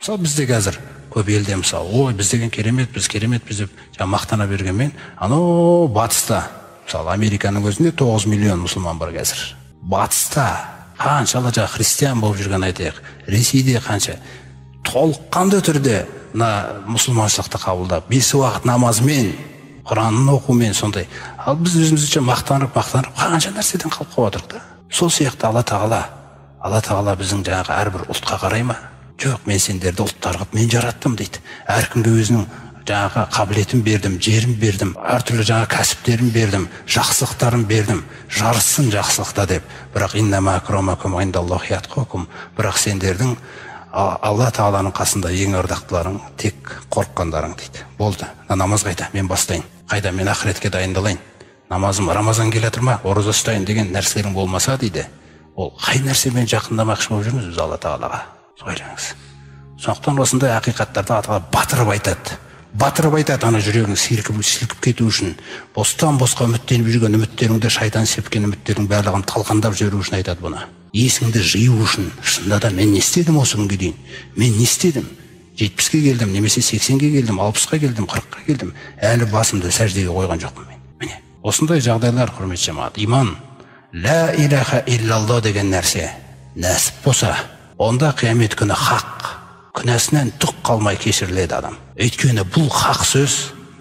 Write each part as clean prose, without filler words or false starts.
Мысалы, бізде қазір көп елде, мысалы, ой, біз деген кереметпіз, кереметпіз деп жаңа мақтана бергенмен, анау батыста, мысалы, Американың өзінде 9 миллион мұсылман бар қазір. Батыста қаншалы жаңа христиан болып жүрген айтайық, Ресейде қанша толыққанды түрде мына мұсылманшылықты қабылдап, 5 уақыт намазмен, Құранын оқумен сондай. Ал біз өзімізше мақтанып, мақтанып қанша нәрседен қалып қалып отырмық та. Сол сияқты Алла Тағала, Алла Тағала біздің жаңағы әрбір ұлтқа қарай ма? Жоқ, мен сендерді ұлттар қылып мен жараттым дейді. Әркімге өзінің жаңағы қабілетін бердім, жерін бердім, әртүрлі жаңа кәсіптерін бердім, жақсылықтарын бердім, жарыссын жақсылықта деп. Бірақ иннама акрамакум индаллахи атқакум, бірақ сендердің Алла Тағаланың қасында ең ардақтыларың тек қорыққандарың дейді. Болды, намаз қайда, мен бастайын, қайда, мен ақыретке дайындалайын, намазым, Рамазан келе жатыр ма, ораза ұстайын деген нәрселерің болмаса дейді, ол қай нәрсемен жақындамақшы болып жүрміз біз Алла Тағалаға? Ойлаңыз. Сондықтан осындай ақиқаттарды Алла Тағала батырып айтады. Батырып айтады, ана жүрегің сілкіп кету үшін, бостан босқа үміттеніп жүрген үміттеріңді, шайтан сепкен үміттердің барлығын талқандап жіберу үшін айтады бұны. Есіңді жию үшін. Шынында да мен не істедім осы күнге дейін? Мен не істедім? 70-ке келдім, немесе 80-ге келдім, 60-қа келдім, 40-қа келдім. Әлі басымды сәждеге қойған жоқпын мен. Міне, осындай жағдайлар, құрметті жамағат. Иман, ла илаха иллалла деген нәрсе нәсіп болса, онда қиямет күні хақ, күнәсінен түк қалмай кешіріледі адам. Өйткені бұл хақ сөз,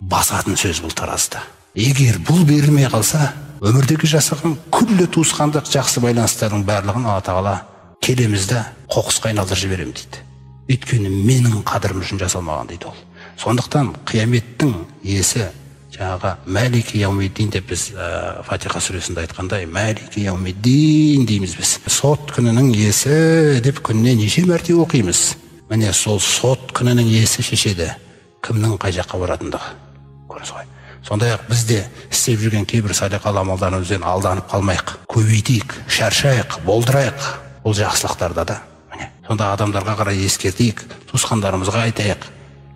басатын сөз бұл таразда. Егер бұл берілмей қалса, өмірдегі жасаған күллі туысқандық жақсы байланыстардың барлығын Алла Тағала келеміз де қоқысқа айналдырып жіберемін дейді. Өйткені менің қадірім үшін жасалмаған дейді ол. Сондықтан қияметтің иесі жаңағы Мәлики яумиддин деп біз Фатиха сүресінде айтқандай, Мәлики яумиддин дейміз біз. Сот күнінің иесі деп күніне неше мәрте оқимыз. Міне, сол сот күнінің иесі шешеді кімнің қай жаққа баратындығы. Көрдіңіз ғой. Сондай-ақ біз де істеп жүрген кейбір садақалы амалдарымызбен алданып қалмайық, көбейтейік, шаршайық, болдырайық бұл жақсылықтарда да. Міне, сонда адамдарға қарай ескертейік, туысқандарымызға айтайық.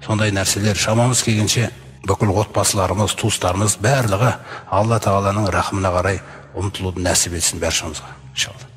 Сондай нәрселер шамамыз келгенше бүкіл отбасыларымыз, туыстарымыз барлығы Алла Тағаланың рахымына қарай ұмтылуды нәсіп етсін баршамызға, иншалла.